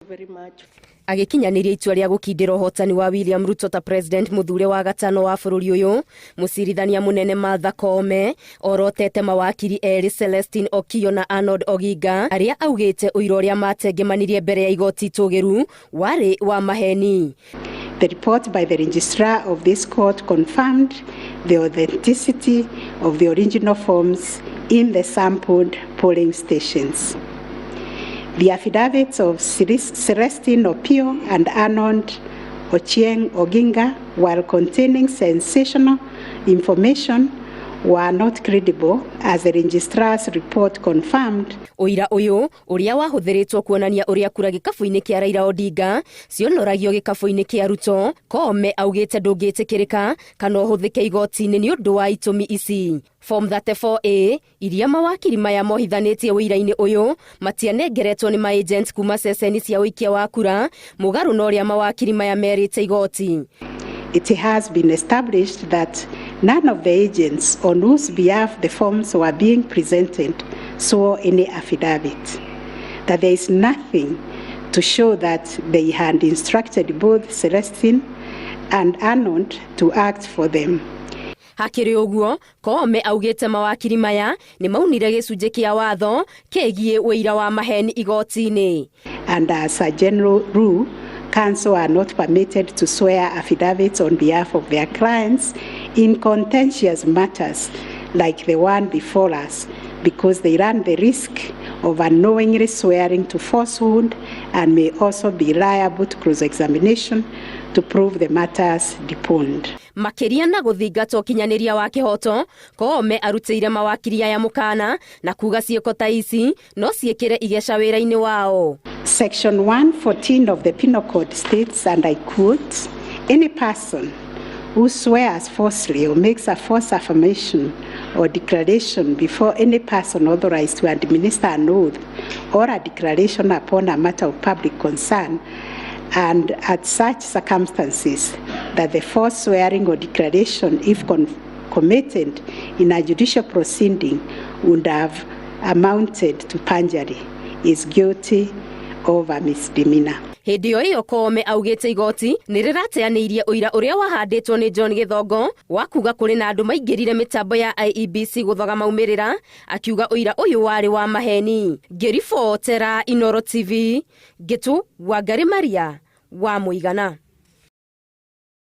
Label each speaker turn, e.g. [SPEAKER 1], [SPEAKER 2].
[SPEAKER 1] Very much.
[SPEAKER 2] Agĩkinyanĩria itua rĩa gũkindĩra ũhotani wa William Ruto ta president mũthure wa gatano wa bũrũri ũyũ, mũcirithania mũnene Martha Koome orotete mawakiri erĩ Celestine Okiyo na Arnold Oginga arĩa augĩte ũira ũrĩa matengemanirie mbere ya igoti itũgĩru warĩ wa maheni.
[SPEAKER 1] The report by the registrar of this court confirmed the authenticity of the original forms in the sampled polling stations. The affidavits of Celestine Opio and Arnold Ochieng Oginga, while containing sensational information, were not credible as the registrar's report confirmed.
[SPEAKER 2] Ũira ũyũ ũrĩa wahũthĩrĩtwo kuonania ũrĩa kura gĩkabũ-inĩ kĩa Raila Odinga cionoragio gĩkabũ-inĩ kĩa Ruto, Koome augĩte ndũngĩtĩkĩrĩka kana ũhũthĩke igoti-inĩ nĩ ũndũ wa itũmi ici. Form 34A iria mawakiri maya mohithanĩtie ũira-inĩ ũyũ matianengeretwo nĩ maagent kuma ceceni cia ũikia wa kura mũgarũ na ũrĩa mawakiri maya merĩte igoti.
[SPEAKER 1] It has been established that none of the agents on whose behalf the forms were being presented swore any affidavit. That there is nothing to show that they had instructed both Celestine and Arnold to act for them.
[SPEAKER 2] Hakĩrĩ ũguo, Koome augĩte mawakiri maya nĩ maunire gĩcunjĩ kĩa watho kĩgiĩ ũira wa maheni igoti-inĩ.
[SPEAKER 1] And as a general rule, counsel are not permitted to swear affidavits on behalf of their clients in contentious matters like the one before us, because they run the risk of unknowingly swearing to falsehood and may also be liable to cross-examination to prove the matters deponed.
[SPEAKER 2] Makĩria na gũthingata ũkinyanĩria wa kĩhoto, Koome arutĩire mawakiri aya mũkana na kuga ciĩko ta ici no ciĩkĩre igeca wĩra-inĩ wao.
[SPEAKER 1] Section 114 of the Penal Code states, and I quote, "Any person who swears falsely or makes a false affirmation or declaration before any person authorized to administer an oath or a declaration upon a matter of public concern, and at such circumstances that the false swearing or declaration, if committed in a judicial proceeding, would have amounted to perjury, is guilty of a misdemeanor."
[SPEAKER 2] Hĩndĩ o ĩyo, Koome augĩte igoti nĩ rĩrateanĩirie ũira ũrĩa wahandĩtwo nĩ John Gĩthongo wa kuga kũrĩ na andũ maingĩrire mĩtambo ya IEBC gũthoga maumĩrĩra, akiuga ũira ũyũ warĩ wa maheni. Ngĩribotera Inoro TV, Ngĩtu Wangari Maria wa Mũigana.